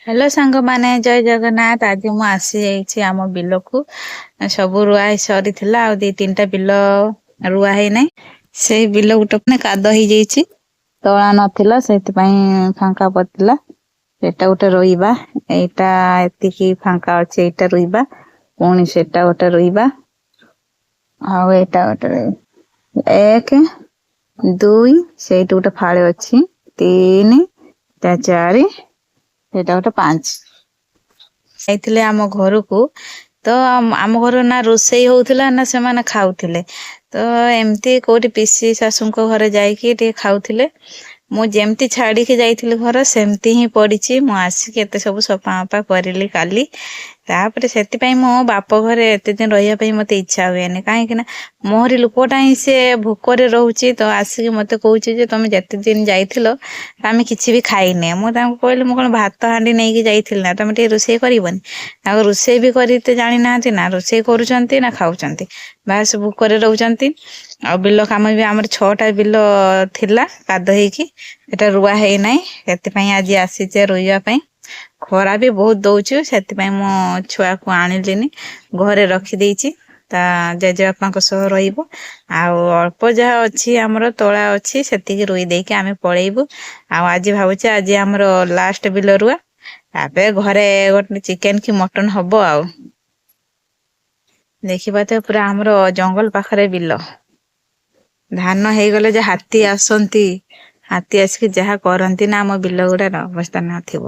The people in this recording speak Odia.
ହ୍ୟାଲୋ ସାଙ୍ଗମାନେ, ଜୟ ଜଗନ୍ନାଥ। ଆଜି ମୁଁ ଆସିଯାଇଛି ଆମ ବିଲକୁ। ସବୁ ରୁଆ ହେଇ ସରିଥିଲା, ଆଉ 2 3ଟା ବିଲ ରୁଆ ହେଇନାହିଁ। ସେଇ ବିଲ ଗୋଟେ ମାନେ କାଦ ହେଇଯାଇଛି, ତଳା ନଥିଲା, ସେଥିପାଇଁ ଫାଙ୍କା ପଡ଼ିଥିଲା। ସେଇଟା ଗୋଟେ ରୋଇବା। ଏଇଟା ଏତିକି ଫାଙ୍କା ଅଛି, ଏଇଟା ରୋଇବା। ପୁଣି ସେଟା ଗୋଟେ ରୋଇବା, ଆଉ ଏଇଟା ଗୋଟେ ରୋଇବା। 1, 2, ସେଇଠି ଗୋଟେ ଫାଳେ ଅଛି, 3, 4, ସେଇଟା ଗୋଟେ 5। ଯାଇଥିଲେ ଆମ ଘରକୁ ତ ଆମ ଘରେ ନା ରୋଷେଇ ହଉଥିଲା ନା ସେମାନେ ଖାଉଥିଲେ। ତ ଏମିତି କୋଉଠି ପିସି ଶାଶୁଙ୍କ ଘରେ ଯାଇକି ଟିକେ ଖାଉଥିଲେ। ମୁଁ ଯେମିତି ଛାଡ଼ିକି ଯାଇଥିଲି ଘର, ସେମିତି ହିଁ ପଡ଼ିଛି। ମୁଁ ଆସିକି ଏତେ ସବୁ ସଫା ମଫା କରିଲି କାଲି। ତାପରେ ସେଥିପାଇଁ ମୋ ବାପ ଘରେ ଏତେ ଦିନ ରହିବା ପାଇଁ ମୋତେ ଇଚ୍ଛା ହୁଏନି, କାହିଁକି ନା ମୋରି ଲୋକଟା ହିଁ ସେ ଭୋକରେ ରହୁଛି। ତ ଆସିକି ମୋତେ କହୁଛି ଯେ ତମେ ଯେତେ ଦିନ ଯାଇଥିଲ ଆମେ କିଛି ବି ଖାଇନେ। ମୁଁ ତାଙ୍କୁ କହିଲି, ମୁଁ କ'ଣ ଭାତ ହାଣ୍ଡି ନେଇକି ଯାଇଥିଲି ନା ତମେ ଟିକେ ରୋଷେଇ କରିବନି? ଆଉ ରୋଷେଇ ବି କରି ଜାଣିନାହାନ୍ତି, ନା ରୋଷେଇ କରୁଛନ୍ତି ନା ଖାଉଛନ୍ତି, ବାସ୍ ଭୋକରେ ରହୁଛନ୍ତି। ଆଉ ବିଲ କାମ ବି ଆମର 6ଟା ବିଲ ଥିଲା କାଦ ହେଇକି, ସେଟା ରୁଆ ହେଇନାହିଁ। ସେଥିପାଇଁ ଆଜି ଆସିଛେ ରୋଇବା ପାଇଁ। ଖରା ବି ବହୁତ ଦଉଛି, ସେଥିପାଇଁ ମୁଁ ଛୁଆକୁ ଆଣିଲିନି, ଘରେ ରଖିଦେଇଛି। ତା ଜେଜେବାପାଙ୍କ ସହ ରହିବ। ଆଉ ଅଳ୍ପ ଯାହା ଅଛି ଆମର ତଳା ଅଛି, ସେତିକି ରୋଇ ଦେଇକି ଆମେ ପଳେଇବୁ। ଆଉ ଆଜି ଭାବୁଛି ଆଜି ଆମର ଲାଷ୍ଟ ବିଲ ରୁଆ। ତାପରେ ଘରେ ଗୋଟେ ଚିକେନ କି ମଟନ ହବ। ଆଉ ଦେଖିବା ତ, ପୁରା ଆମର ଜଙ୍ଗଲ ପାଖରେ ବିଲ। ଧାନ ହେଇଗଲେ ଯେ ହାତୀ ଆସନ୍ତି, ହାତୀ ଆସିକି ଯାହା କରନ୍ତି ନା, ଆମ ବିଲ ଗୁଡାର ଅବସ୍ଥା ନଥିବ।